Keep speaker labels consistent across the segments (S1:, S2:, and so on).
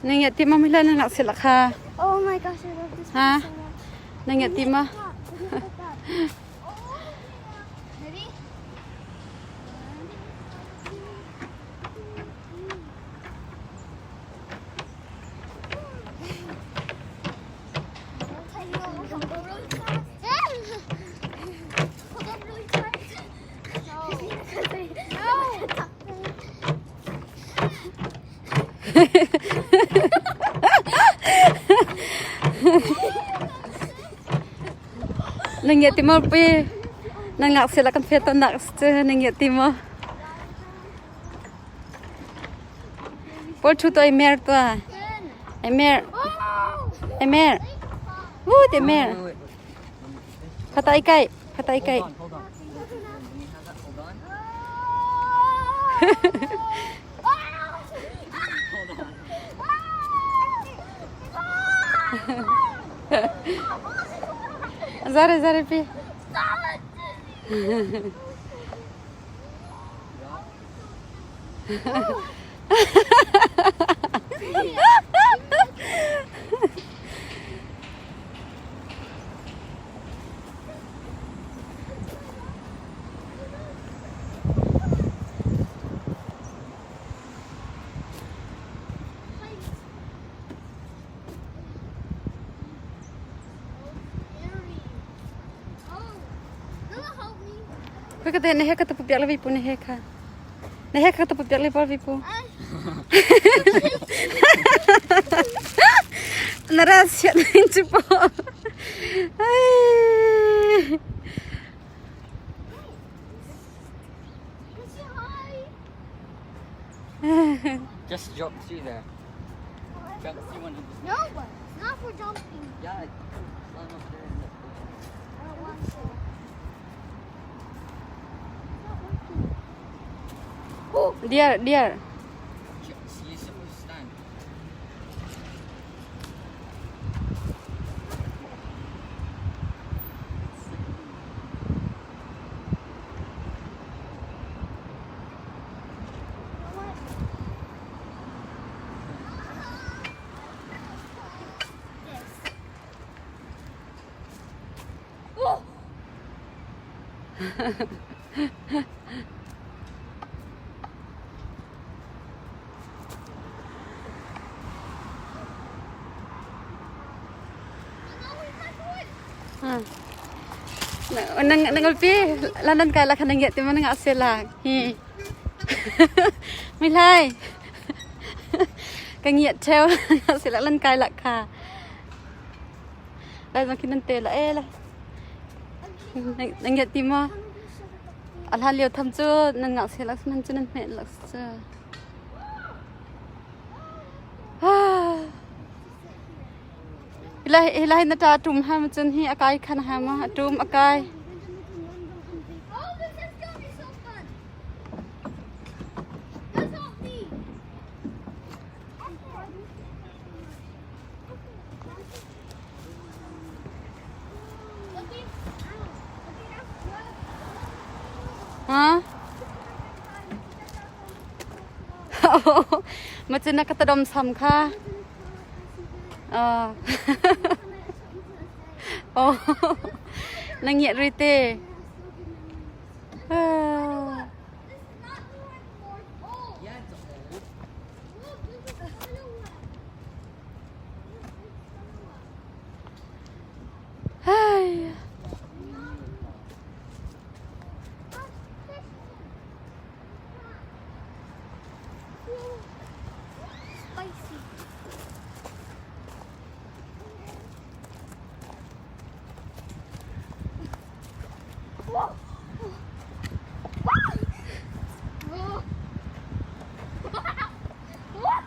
S1: Na ngiat ti ma mila na nak sila kha.
S2: Oh my gosh, I love this
S1: Ha?
S2: one so much.
S1: Na ngiat ti ma?
S2: Look at that. Ready?
S1: Na ngiat ti ma pi? Na ngak sila kan fet nak cu na ngiat ti ma? Paul thu to ai mer tua. Ai mer. Ai mer. Woo te mer. Khata ai kai. Khata ai kai.
S3: Hold on. Hold on.
S1: Zare zare pi. Khoi ka te na he ka tu piak le vi pu na he kha. Na he ka tu piak le par vi pu. Na ra siat ning chu po. Ai.
S3: Just jump through there. Jump through one of the.
S2: No, but it's not for jumping.
S3: Yeah, you can climb up there and.
S2: I don't want to. It's not working.
S1: Dear, dear.
S3: You're supposed to stand.
S2: This. Oh!
S1: Nang nang pi lanan kai la khan ngiat ti man nga se la hi. Mi lai. Ka ngiat theo nga se la lan kai la kha. Lai ma kin te la e la. Nang ngiat ti ma. Alha liu tham chu nan nga se la nan chu nan me la chu. Hilai na ta tum ha ma chun hi akai khan ha ma tum akai.
S2: Oh, this is gonna be so fun. That's not me.
S1: Ha? Ma cun na ka tadom sam kha. Oh. Oh. Na ngiat ri te. Ah.
S3: Yeah, it's old.
S1: Ai.
S2: Spicy. Whoa. Whoa. Whoa.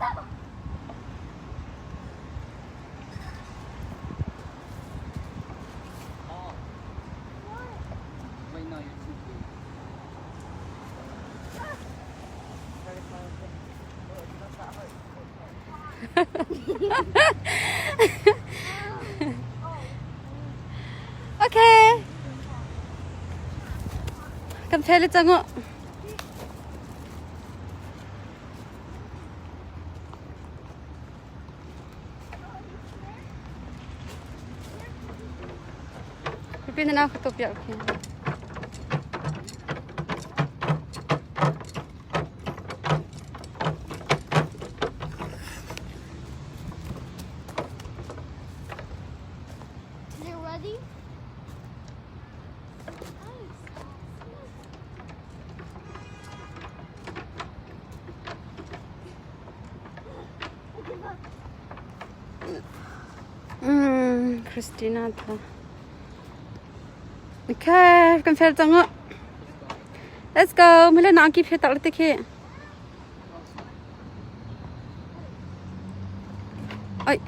S3: Oh. Wait, no, you're too big. Try to climb up there. Oh, it's not that hard.
S1: Okay. Kan fel cang u. Pipi na na ka piak khi.
S2: Is it ready?
S1: Christina tha. Okay, kan fel cang u. Let's go. Mile na angki phe tak le te khi. Oi.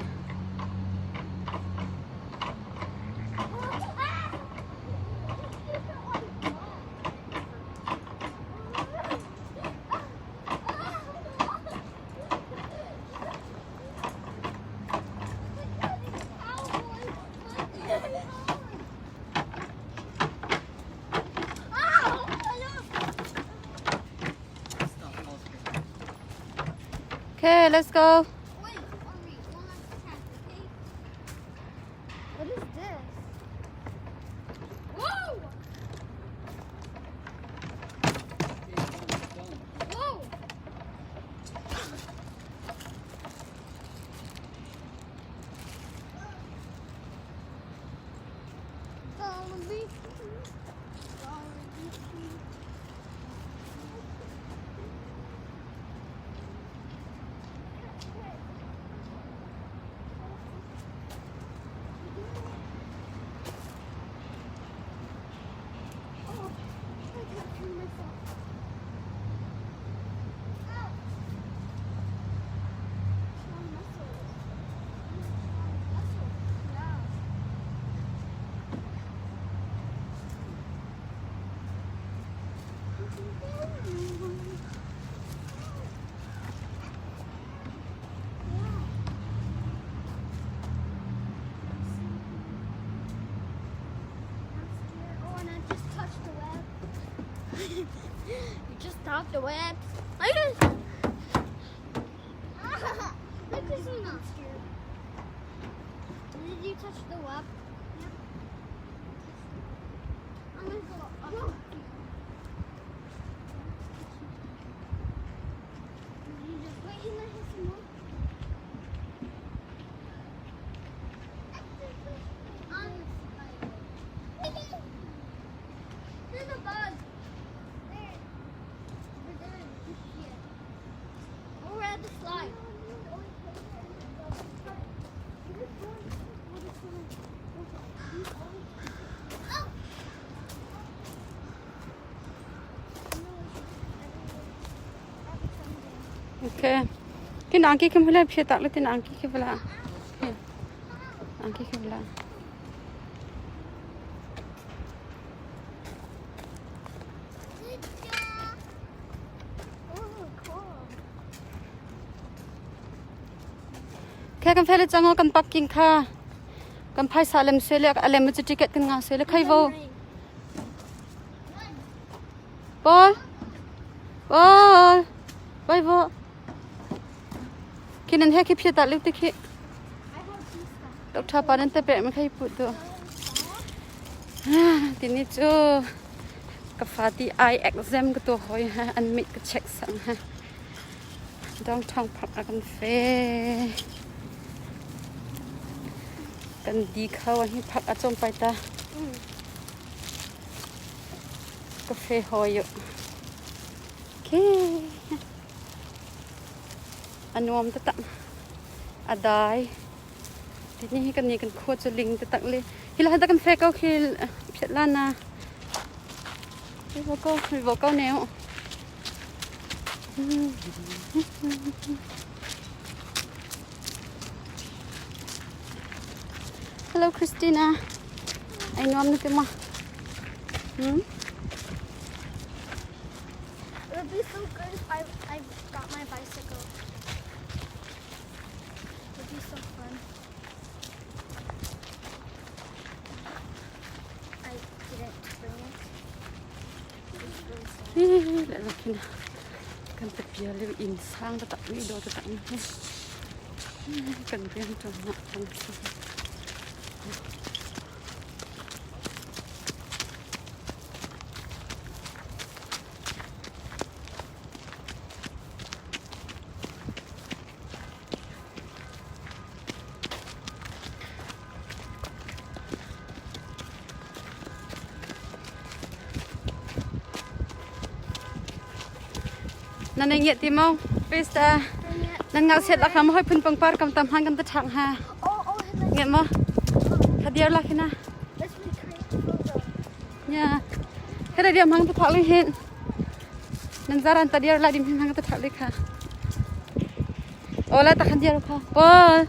S1: Okay, let's go.
S2: Wait, Henri, one last chance, okay? What is this? Whoa! Whoa! Follow me. Follow me. Oh, I can't turn myself. Ow. Strong muscles. Strong muscles. Yeah. I'm scared. Oh, and I just touched the web. You just touched the web. I just. Look, Christina. I'm scared. Did you touch the web? Yeah. I'm gonna go up here. Did you just wait in the some more? On the spider. There's a bug. There. Over there. You see it. Oh, we're at the slide. Oh!
S1: Okay. Kin angki kim hula phe tak le tin angki ki bla. Angki ki bla.
S2: Good job. Oh, cool.
S1: Khe kan fel chango kan parking kha. Kan phaisa lem se le alem chu ticket kan nga se le khai vo. Paul. Paul. Pai vo. Kinan he ki phe tak le ti khi.
S2: I have two stuff.
S1: Tok tha pa nan te pe ma khai pu tu. Tini chu ka fa ti eye exam ka tu hoi ha an mit ka check sang ha. Downtown park a kan fe. Kan di kho hi park a chom pai ta. Ka fe hoi yo. Okay. Anuam ta tak. Adai. Tini hi kan ni kan kho chu ling ta tak le. Hi la ta kan fe ko khi phet la na. Vo ko vo ko neo. Hello Christina. Ai nuam na te ma.
S2: It would be so good if I got my bicycle. It would be so fun. I didn't bring it.
S1: Hi lehlam khin kan tapia le inn sang taktak mi dawh taktak mi hi kan rianṭuannak kan si. Nan ei ngiat ti maw? Pesta. Nan ngak set lakha ma hoi phun pangpar kam tam han kan ta thang ha. Ngiat maw? Hadiar la khina. Ya. Hera diam hang ta thak li hin. Nan zaran ta diar la dim hin hang ta thak li kha. Ola ta khan diar kha. Paul.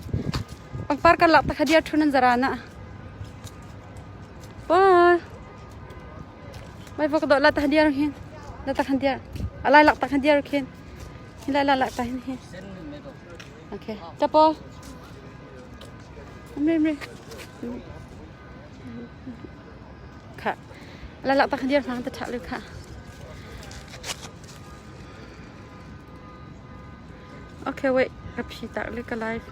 S1: Pangpar kan lak ta kha diar thu nan zara na. Paul. Mai vok do la ta diar hin. La ta khan diar. Alai lak ta khan diar khin. Hin lai la lak ta hin hin. Okay. Ta Paul. Mre mre. Kha. La lak ta khan diar hang ta thak le kha. Okay, wait. Ka phi tak le ka live.